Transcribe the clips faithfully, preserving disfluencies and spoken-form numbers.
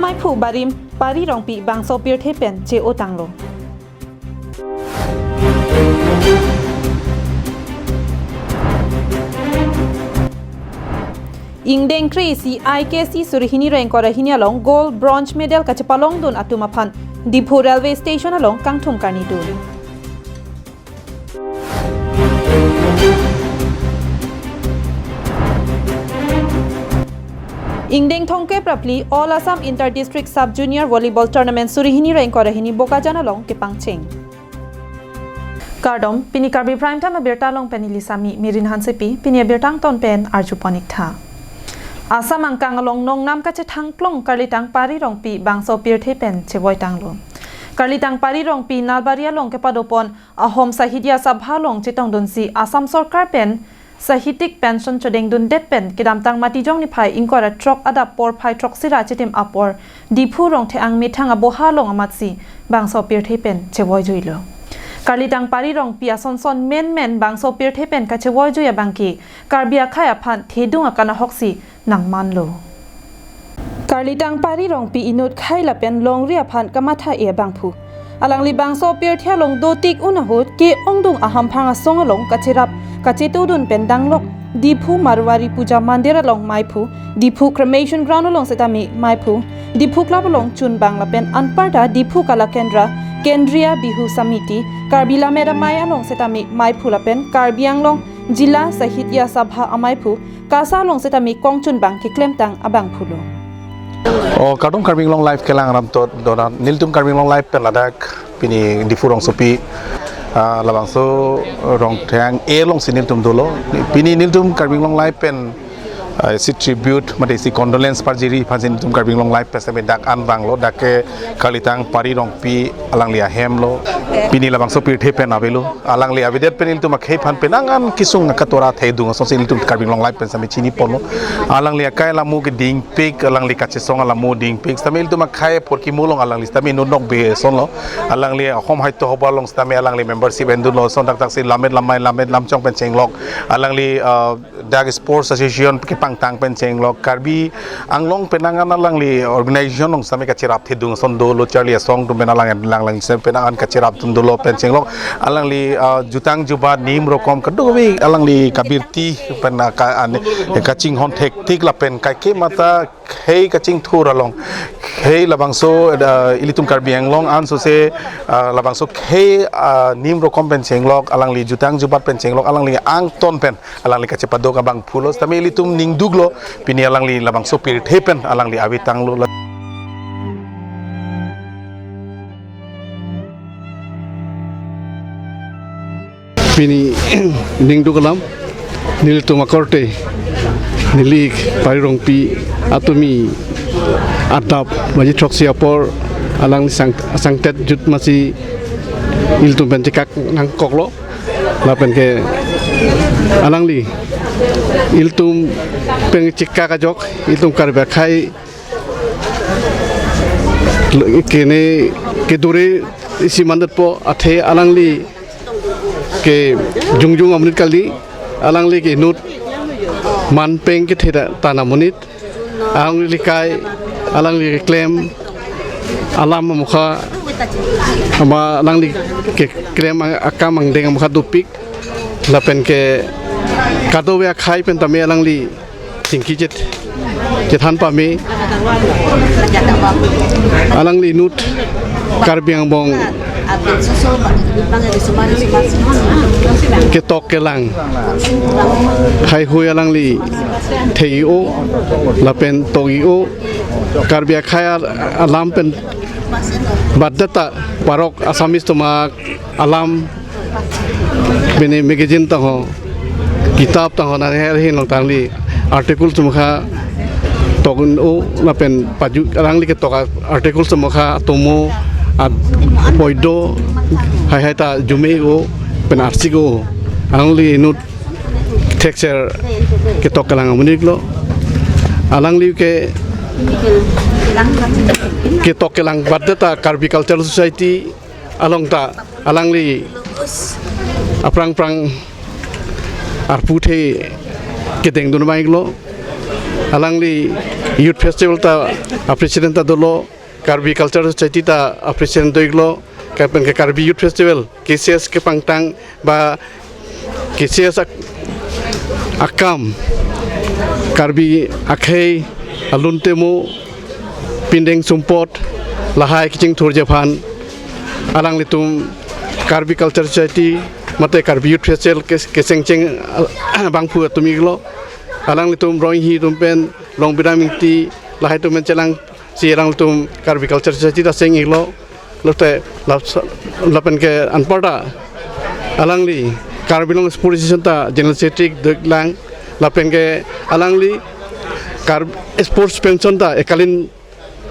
Maiphu barim Pari Rongpi bangso pirthe pen che-otanglo. Ingdeng kre-isi I K C suri hini ra ingkoi ra hini along gold, bronze medal kachepalongdun atum aphan Diphu railway station along kangthum karnidun. Ingdeng thomkep ra phli All Assam Inter District Sub Junior Volleyball Tournament suri hini ra ingkoi ra hini Bokajan along kepangcheng. Kardom, pini Karbi Prime Time abirta along pen neli Sami Mirin Hansepi, pini abirta angton pen arjupon-ik tha. Assam angkang along nongnam kachethangklong Karlitang Pari Rongpi bangso pirthe pen chevoitanglo. Karlitang Pari Rongpi Nalbari along kepadopon Ahom Sahitya Sabha along chetongdunsi Assam Sorkar pen Sahityik Pension chodengdundet pen kedamtang Matijong niphai ingkoi ra throk adap porphai throksi ra chitim apor Diphu Rongtheng Methang aboha along amatsi bangso pirthe pen chevoijuilo. Karlitang Pari Rongpi asonson menmen bangso pirthe pen kachevoijui abangke Karbi akhei aphan thedung akan ahoksi nangmanlo. Karlitang Pari Rongpi inut khei lapen longri aphan kamatha-e abangphu. Alangli bangso pirthe along dotik un ahut ke-ongdung ahamphang asong along kacherap kachetudun pen danglok Diphu Marwari Puja Mandir along maiphu, Diphu Cremation Ground along setame maiphu, Diphu Club along chunbang lapen anparta Diphu Kala Kendra, Kendriya Bihu Samiti, Karbi Lammet Amei along setame maiphu lapen Karbi Anglong Jila Sahitya Sabha amaiphu KASA along setame kongchunbang keklemtang abangphulo. O, kardom Karbi Anglong Live kelang aram tot dona, nelitum Karbi Anglong Live pen ladak pini Diphu Rongsopi, ah, labangso Rongtheng alongsi nelitum dolo. Pini nelitum Karbi Anglong Live pen, ah, isi tribute mate isi condolence parjiri aphansi nelitum Karbi Anglong Live pen setame dak an vanglo, dak ke Karlitang Pari Rongpi alangli ahemlo. Pini labangso pirthe pen avelo. Alangli avedet pen ilitum akhei aphan penang an kesung akatora thedung asonsi ilitum Karbi Anglong Live pen setame chiniponlo. Alangli akai alamo kedingpik, alangli kachesong alamo dingpik. Setame ilitum akhei apor kimulong alangli setame inut nokbe asonlo. Alangli ahom hai tohoba along setame alangli membership endunlo ason, dak taksi Lammet Lamei, Lammet Lamchong pen chenglok. Alangli, ah, dak Sports Association kepangtang pen chenglok, Karbi Anglong penang an alangli organization along setame kacherap thedung ason dolo, charli asong atum pen alang, lang lang se penang an kacherap atum dolo pen chenglok. Alangli, ah, jutang jubat nim rokom kadokave alangli kabirti pen, ah, ka-, an, kachinghon thektik lapen kaike mata khei kachingthur along khei labangso, ah, ilitum Karbi Anglong ansose, ah, labangso khei, ah, nim rokom pen chenglok, alangli jutang jubat pen chenglok, alangli angton pen alangli kachepadok abangphulo, setame ilitum ningduklo, pini alangli labangso pirthe pen alangli avetanglo. Pini ningduk alam, nelitum akorte, neli Pari Rongpi atumi adap baji throksi apor alang sang, sangtet jut masi ilitum pen chekak nangkoklo. Lapen ke alangli ilitum pen chekak ajok, ilitum Karbi akhei kene kedure isi mandetpo, athe alangli ke jongjong amonit kali, alangli ke inut manpeng kethe ta, tan amonit. Alangli kai, alangli keklem alam amokha, ama alangli keklem ang-, akam angdeng amokha dopik. Lapen ke kadokave akhei pen tame alangli chingki chet, chethan pame. Alangli inut Karbi angbong ketok kelang, heihui alangli thek-i-o lapen tok-i-o, Karbi akhei al-, alam pen baddeta parok Assamese atum alam, pini magazine tangho, kitap tangho, nari her hin long tangli article sumkha tok-o lapen paju alangli ketok article sumkha atomo at poido, hai hai ta jume-o pen arsik-o, alangli inut thekser ketok kelang amonit lo. Alangli ke ketok kelang baddeta Karbi Cultural Society along ta alangli aphrang phrang arpu the kedengdun mai lo. Alangli Youth Festival ta a-president ta dolo, Karbi Cultural Society ta a-president do-iklo, lapen ke Karbi Youth Festival, K C S kepangtang ba K C S ak-, akam, Karbi akhei, alun temo, pindeng sumpot, lahai kachingthurji aphan, alanglitum Karbi Cultural Society, mate Karbi Youth Festival ke-, kechengcheng, ah, bangphu atum iklo, alanglitum rong-ihih atum pen, Long Bidam Ingti, lahai atum pen chelangsi alangtum Karbi Cultural Society ta cheng-iklo, lote lap-, lapen ke anparta alangli Karbi Anglong Sports Association ta General Secretary diklang, lapen ke alangli Kar-, Sports pension ta, ekalin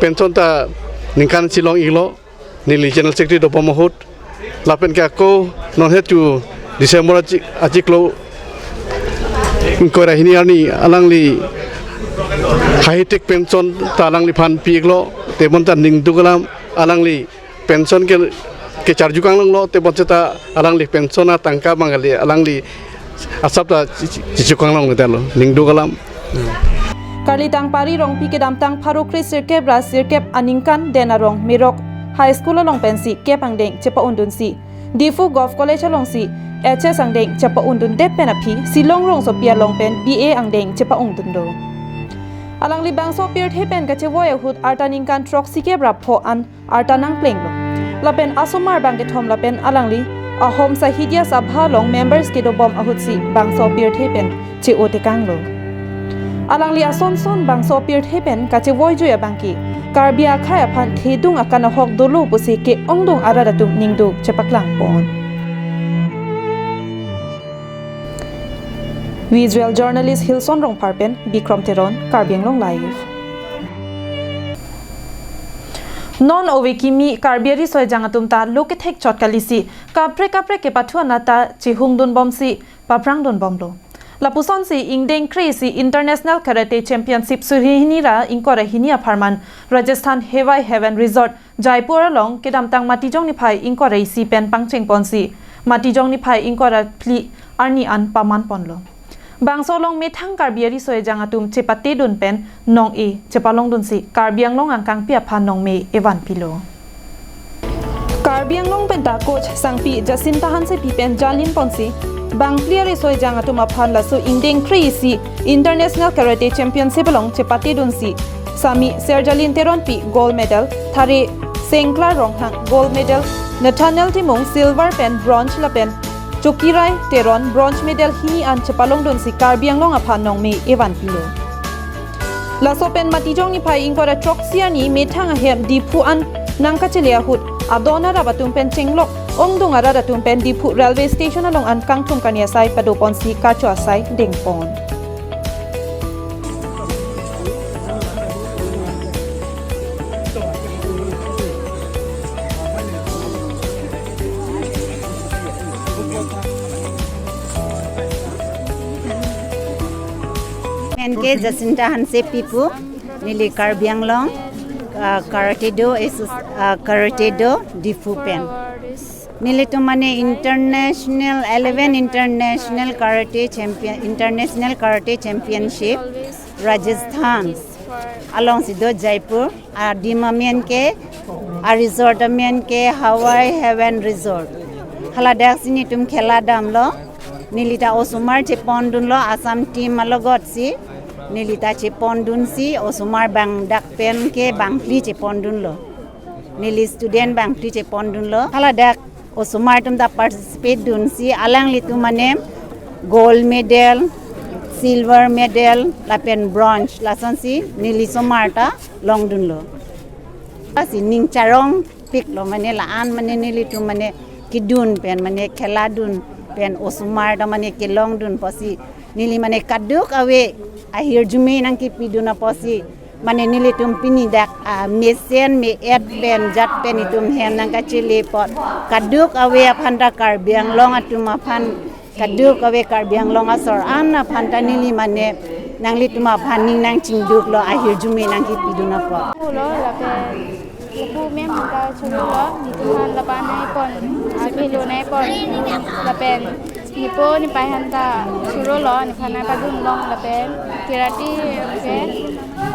pension ta ningkan isi long-iklo, neli General Secretary dobom ahut, lapen ke ako non hetu December achik-, achiklo ingkoi ra hini arni alangli hahitik pension ta alangliphan pi-iklo, tebon ta ningduk alam alangli pension ke, kecharju kanglonglo, tebon seta alangli pension atangka bang kali, alangli asap ta chi-, chi-, chichu kanglong detlo, ningduk alam. Karlitang Pari Rongpi kedamtang pharo kre sirkep ra sirkep aningkan Den Arong Merok High School along pensi kep angdeng chepa-undunsi, Diphu Govt College alongsi H S angdeng chepa-undundet pen aphi Silong Rongsopi along pen B A angdeng chepa-undun do. Alangli bangso pirthe pen kachevoi ahut arta ningkan throksi kep ra pho an arta nangplenglo. Lapen asomar bang kethom lapen alangli Ahom Sahitya Sabha along members kedobom ahutsi bangso pirthe pen che-o tekanglo. Alangli asonson bangso pirthe pen kachevoijui abangke Karbi akhei aphan thedung akan ahok dolo pusi ke-ongdung arat atum ningduk chepaklangpon. Visual journalist Hilson Rongphar pen Bikrom Teron, Karbi Anglong Live. Non ove kimi Karbi ariso ejang atum ta lo kethek chot kalisi kaprek kaprek kepathu anat ta chehungdunbomsi paphrangdunbomlo. Lapusonsi ingdeng kre-isi International Karate Championship suri hini ra ingkoi ra hini apharman Rajasthan Hawaii Heaven Resort Jaipur along kedamtang Matijong niphai ingkoi ra isi pen pangchengponsi Matijong niphai ingkoi ra phli arni an pamanponlo. Bangso along methang Karbi ariso ejang atum chepatedun pen nong-e chepalongdunsi Karbi Anglong angkangpi aphan nongme evanpilo. Karbi Anglong penta coach sangpi Jacinta Hansepi pen jalinponsi bangphli ariso ejang atum aphan laso ingdeng kre-isi International Karate Championship along chepatedunsi Sami Serjalin Teronpi gold medal, Thare Sengklar Ronghang gold medal, Nathaniel Timung silver pen bronze lapen Chokirai Teron bronze medal hini an chepalongdunsi Karbi Anglong aphan nongme evanpilo. Laso pen Matijong niphai ingkoi ra throksi arni methang ahem Diphu an nangkachele ahut adon arap atum pen chenglok ongdung arat atum pen Diphu railway station along an kangthum kani asai padoponsi karcho asai dengpon. N K Jacinta Hansepi pu, neli Karbi Anglong, ah, Karate Do, Asso-, ah, Karate Do, Diphu pen. Nelitum mane international, eleven international karate champion, international karate championship, Rajasthan alongsi do Jaipur, adim amen ke, a resort amen ke Hawaii Heaven Resort. Haladak si nelitum khela damlo, neli ta osomar chepondunlo, Assam team alogotsi, neli ta chepondunsi, osomar bang dak pen ke bangphli chepondunlo. Neli student bangphli chepondunlo. Haladak osomar atum ta participate dunsi alanglitum mane gold medal, silver medal, lapen bronze, lasonsi neli osomar ta longdunlo. Lasi ning charongpiklo mane la-an mane nelitum mane kedun pen mane khela dun pen osomar ta mane kelongdun apotsi neli mane kadokave ahirjume nangkepidun apotsi mane nelitum pini dak, ah, mesen me-et pen jat pen itum hem nangkachele apot kadokave aphan ta Karbi Anglong atum aphan kadokave Karbi Anglong asor an aphan ta neli mane nanglitum aphan ning nangchingduklo ahirjume nangkepidun apot. Lo lapen lapu mem ta cholo, netum aphan lapu nangpon, aphi lo nangpon, lapen Nipo nipai aphan ta suro lo, nephan nangpadun long lapen karate ke,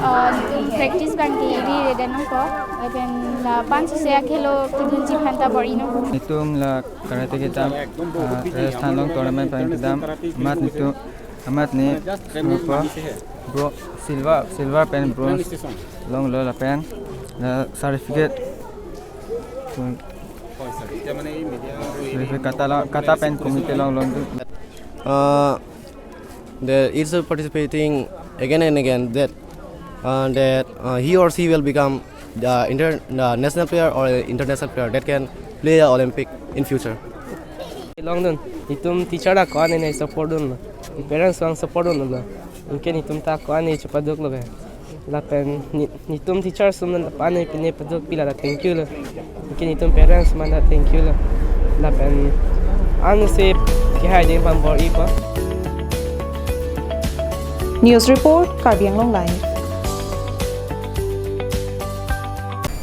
uh, practice abang ke iri reden nangpo, lapen la pansose akhelo kedunji aphan ta bor-i nangpo. Netum la karate kedam, uh, Rajasthan along tournament pen kedam, amat netum, amat ne, nepo, bro, silver, silver pen bronze longlo lapen, uh, certificate, hmm, certificate kata lo, kata pen committee longlo. Uh, that is participating again and again that, uh, that, uh, he or she will become the inter-, the national player or international player that can play the Olympic in future. Longdun, itum teacher ako-an ne support dunlo, parents abang support dunlo, anke itum ta ako-an ne chepaduklo ke. Lapen ni-, netum teachers atum aphan ne pine paduk pila ta thank you lo. Anke netum parents aphan ta thank you lo. Lapen ansi kehai adim aphan bor-ipo. News report, Karbi Anglong Live.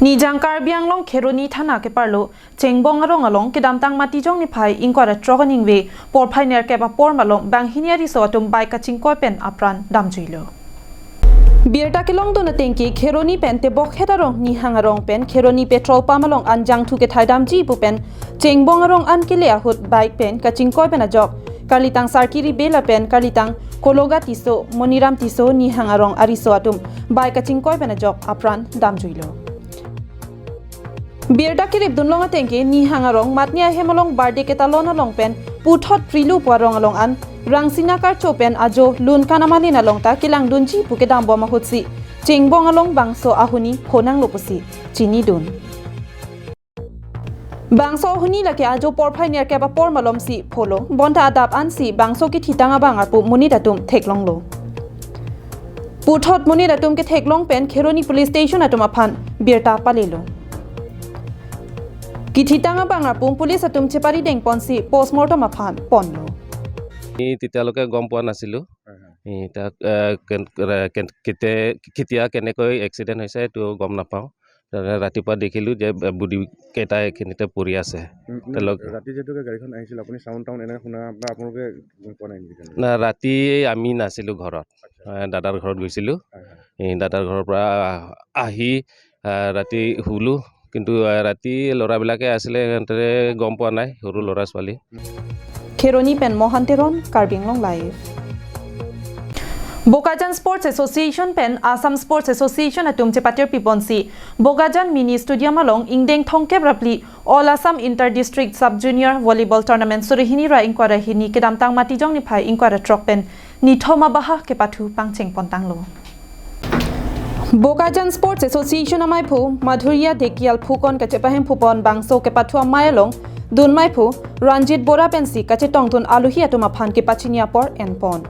Nijang Karbi Anglong Kheroni thana keparlo Chengbong arong along kedamtang Matijong niphai ingkoi ra throk aningve porphai nerkep apor malom banghini ariso atum bike kachingkoi pen apran damjuilo. Birta kelongdun atengke Kheroni pen Tebokhet arong Nihang arong pen Kheroni petrol pump along anjangthu kethai damji pu pen Chengbong arong an kele ahut bike pen kachingkoi pen ajok karlitang Sarkiri Bey lapen karlitang Kologa Tisso, Moniram Tisso, Nihang arong ariso atum bike kachingkoi pen ajok apran damjuilo. Birta keripdun long atengke Nihang arong Matni ahem along birthday ketalon along pen puthot Prilu pu arong along an Rangsina Karcho pen ajo Lunkan Amalin along ta kelangdunji pu kedambom ahutsi Chengbong along bangso ahuni phonanglo pusi chinidun. Bangso ahuni lake ajo porphai nerkep apor malomsi pholo, bonta adap ansi bangso kethitang abang arpu monit atum theklonglo. Puthot monit atum ketheklong pen Kheroni Police Station atum aphan birta palelo. Kethitang abang arpu police atum cheparideng ponsi postmortem aphan ponlo. আমি তেতিয়ালৈকে গম পোৱা নাছিলো। হয়, হয়। এই তাক, আহ, কেন-, কেন-, কেতিয়া, কেতিয়া কেনেকৈ এক্সিডেণ্ট হৈছে, এইটো গম নাপাওঁ। তাৰমানে ৰাতিপুৱা দেখিলো যে, আহ, বডি কেইটা এইখিনিতে পৰি আছে। উম, উম, তেওঁলোক ৰাতি যিহেতুকে গাড়ীখন আহিছিল, আপুনি চাউণ্ড টাউণ্ড এনেকে শুনা বা আপোনালোকে গম পোৱা নাই নেকি তেনেকে? না, ৰাতি আমি নাছিলো ঘৰত। আচ্ছা। আহ, দাদাৰ ঘৰত গৈছিলো। হয়, হয়। এই দাদাৰ ঘৰৰ পৰা আহি, আহ, ৰাতি শুলো। কিন্তু, আহ, ৰাতি ল'ৰাবিলাকে আছিলে, সিহঁতে গম পোৱা নাই, সৰু ল'ৰা ছোৱালী। Kheroni pen Mohan Teron, Karbi Anglong Live. Bokajan Sports Association pen Assam Sports Association atum chepatirpi ponsi Bokajan Mini Stadium along ingdeng thomkep ra phli All Assam Inter District Sub Junior Volleyball Tournament suri hini ra ingkoi ra hini kedamtang Matijong niphai ingkoi ra throk pen nithom abaha kepathu pangcheng pontanglo. Bokajan Sports Association amaiphu Madhurya Dhekial Phukon kachepahemphu pon bangso kepathu amei along dunmeiphu Ranjit Bora pensi kachetongdun aluhi atum aphan kepachini apor enpon.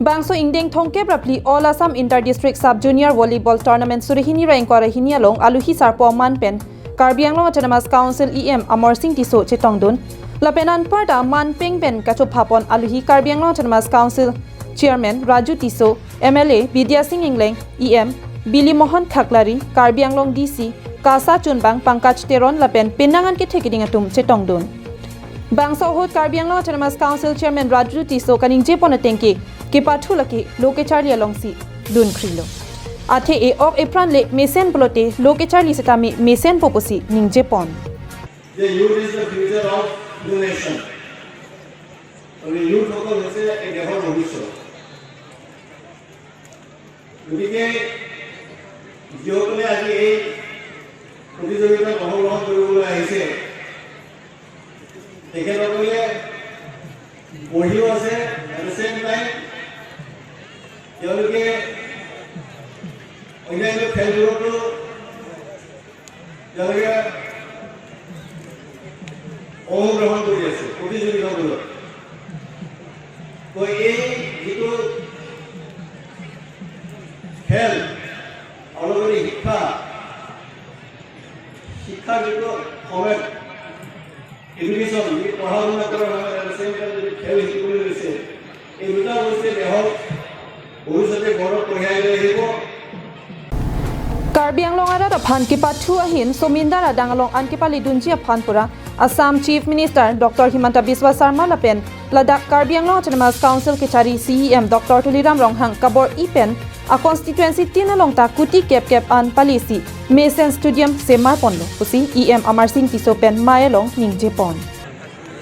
Bangso ingdeng thomkep ra phli All Assam Inter District Sub Junior Volleyball Tournament suri hini ra ingkoi ra hini along aluhi sarpo man pen Karbi Anglong Autonomous Council E M Amarsing Tisso chetongdun. Lapen anparta manpeng pen kachophapon aluhi Karbi Anglong Autonomous Council Chairman Raju Tisso, M L A Bidya Sing Engleng, E M Bili Mohan Khaklari, Karbi Anglong D C Kasa Chunbang Pankaj Teron lapen penang an kethe keding atum chetongdun. Bangso ahut Karbi Anglong Autonomous Council Chairman Raju Tisso kaningjepon atengke kepathu lake lo kecharli alongsi dunkhrilo. Athe e-ok epran le mesen pulote lo kecharli setame mesenpo pusi ningjepon. The youth is the future of the nation. আৰু ইউথসকল হৈছে এই দেশৰ ভৱিষ্যত। গতিকে যিসকলে আজি এই প্ৰতিযোগিতাত অংশগ্ৰহণ কৰিবলৈ আহিছে, তেখেতসকলে পঢ়িও আছে, at the same time তেওঁলোকে অন্যান্য খেলবোৰতো তেওঁলোকে অংশগ্ৰহণ কৰি আছে প্ৰতিযোগিতামূলক। তো এই যিটো খেল আৰু লগতে শিক্ষা, শিক্ষাৰ যিটো সময়ত এডুকেশ্যন, পঢ়া শুনা কৰাৰ সময়ত at the same time যদি খেল শিকিবলৈ লৈছে, এই দুটা বস্তুৱে দেশক ভৱিষ্যতে গৌৰৱ কঢ়িয়াই লৈ আহিব। Karbi Anglong arat aphan kepathu ahin somindar adang along an kepaledunji aphan pura Assam Chief Minister Doctor Himanta Biswa Sarma lapen ladak Karbi Anglong Autonomous Council kechari C E M Doctor Tuliram Ronghang kabor-i pen a constituency tin along ta kuti kep kep an palisi mesen stadium semar ponlo pusi E M Amarsing Tisso pen mei along ningje pon.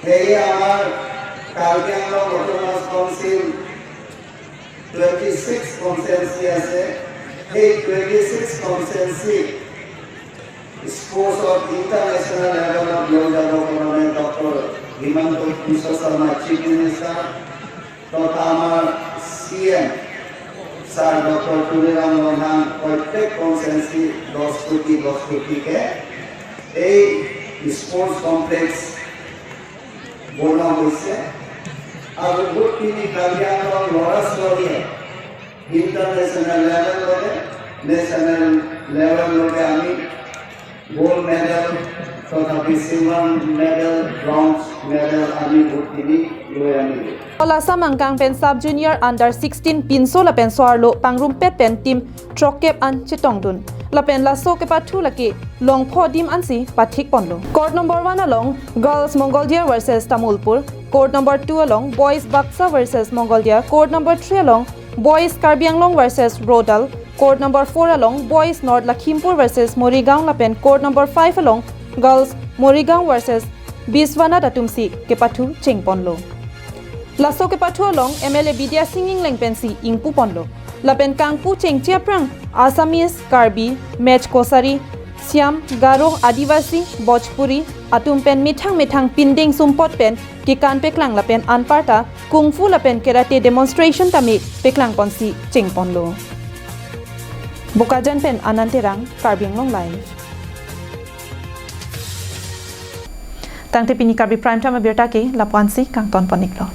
Sehi amar Karbi Anglong Autonomous Council twenty six constituency ase, সেই twenty six constituency sports ot international level ot loi jabo karone Doctor Himanta Biswa Sarma Chief Minister totha amar C M Sir Doctor Tuliram Ronghang prottek constituency dos koti dos koti ke ei sports complex বনোৱা হৈছে আৰু বহুতখিনি কাৰ্বি আংলং ল'ৰা ছোৱালীয়ে ইণ্টাৰনেশ্যনেল লেভেললৈকে নেশ্যনেল লেভেললৈকে আমি gold medal তথাপি চিলভাৰ মেডেল ব্ৰঞ্জ মেডেল আমি বহুতখিনি লৈ আনিলোঁ। Lasam angkang pen sub junior under sixteen pinso lapen so-arlo pangrumpet pen team throkkep an chetongdun. Lapen laso kepathu lake longpho adim ansi pathik ponlo. Court number one along Girls Mongoldiar versus Tamulpur, court number two along Boys Baksa versus Mongoldiar, court number three along Boys Karbi Anglong versus Rodal, court number four along Boys North Lakhimpur versus Morigaon lapen court number five along Girls Morigaon versus Biswanath atumsi kepathu chengponlo. Laso kepathu along M L A Bidya Sing Engleng pensi ingpu ponlo. Lapen kangpu chengche aphrang Assamese, Karbi, Mech Kachari, Syam, Garo, Adivasi, Bhojpuri atum pen methang methang pindeng sumpot pen kekan peklang lapen anparta kung fu lapen karate demonstration tame peklang ponsi chengponlo. Bokajan pen Anand Terang, Karbi Anglong Live. Tangte pini Karbi Prime Time abirta ke lapu-ansi kangton pon-iklo.